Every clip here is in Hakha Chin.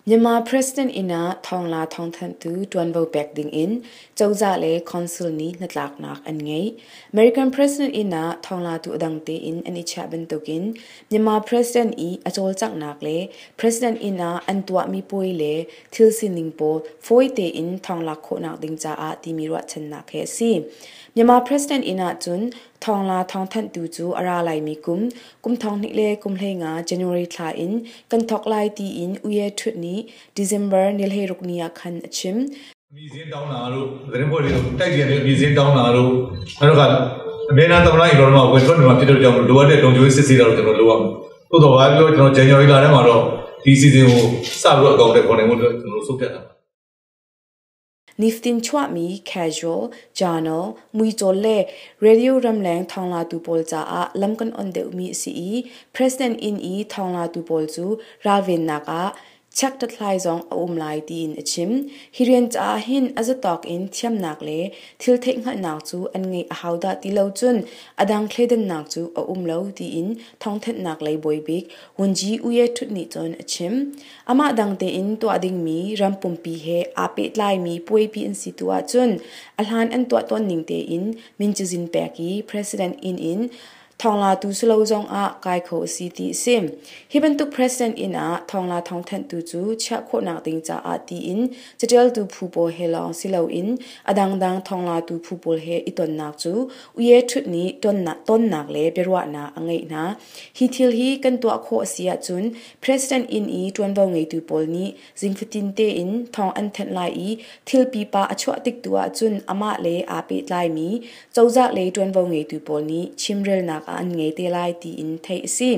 Myanmar President inn ah thawngla thawngthanhtu ṭuanvo pek dingin cozah le council nih hnatlaknak an ngeih. American President inn ah thawnglatu a dang tein an i chiah bantukin Myanmar President i a cawlcanghnak le President inn ah an tuahmi puai le thil sining pawl fawi tein thawnglak khawhnak ding caah timi ruahchannak he a si. Myanmar President inn ah cun thawngla thawngthanhtu cu a ra laimi kum kum 2025 January thla in kan thawk lai tiin Uye Htut nih December ni 16 ni ah khan a chim. အမည်စာရင်းတောင်းတာတို့သတင်းဖွဲ့တွေတိုက်ပြန်ပြီးအမည်စာရင်းတောင်းတာတို့နောက်တော့ကအမေနာသမ္မတအိမ်တော်မှာဝင်ထွက်နေမှာဖြစ်တဲ့ကြောင့်လိုအပ်တဲ့လုံခြုံရေးစစ်ဆေးတာတို့ကျွန်တော်လုပ်ရမယ်။သို့တော်ဘာပြောကျွန်တော် January လထဲမှာတော့ဒီ season ကိုစပြီးတော့အကောင့်တွေပေါ်နိုင်ဖို့အတွက်ကျွန်တော်ဆုံးဖြတ်တာပါ Nifatin chuahmi casual, journal, muicawl le radio ramleng thawnglatu pawl caah lam kan on deuhmi a si i President inn i thawnglatu pawl cu ralvennak ah Check-hlathlai zong a um lai tiin a chim. Hi rian caah hin a zatawk in thiamnak le thil theihhngalhnak cu an ngeih a hau dah ti lo cun a dang thleidannak cu a um lo tiin thawngthanhnak lei bawibik Wunji Uye Htut nih cun a chim. Amah dang tein tuah dingmi ram pumpi he aa pehtlaimi puaipi an si tu ahcun a hlan an tuah tawn ning tein min cazin pek i President inn in Thawnglatu silo zongah kai kho a si ti a si. Hi bantuk president inn ah thawngla thawngthanhtu cu chiah khawhnak ding caah tiin caṭialtu phu pawl he lawng si loin a dangdang thawnglatu phu pawl he i tonnak cu Uye Htut nih tonnak le biaruahnak a ngeih hna. Hi thil hi kan tuah khawh a si ahcun president inn i ṭuanvo ngeitu pawl nih zingfatin tein thawng an thanh lai i thil pipa a chuah tik tu ahcun amah le aa pehtlaimi cozah lei ṭuanvo ngeitu pawl nih chimrelnak ah an ngei te lai tiin theih a si.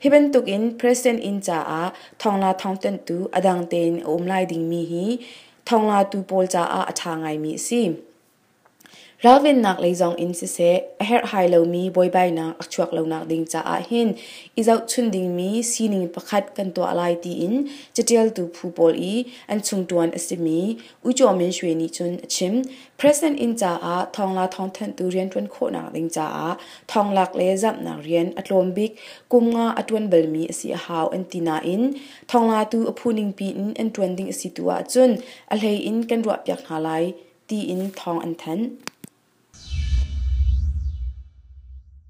Hi bantukin President inn caah thawngla thawngtanhtu a dang tein a um lai dingmi hi thawnglatu pawl caah a ṭha ngaimi a si. Ralvennak lei zong in siseh, a herhhai lomi buaibainak a chuak lonak ding caah hin i zohchun dingmi sining pakhat kan tuah lai tiin caṭialtu phu pawl i an chungṭuan a simi U Kyaw Min Shwe nih cun a chim. President inn caah thawngla thawngthanhtu rianṭuan khawhnak ding caah thawnglak le zamhnak rian a tlawm bik kum nga a ṭuan balmi a si a hau an ti nain thawnglatu a phu ningpi in an ṭuan ding a si tu ahcun a hlei in kan ruahpiak hna lai tiin thawng an thanh.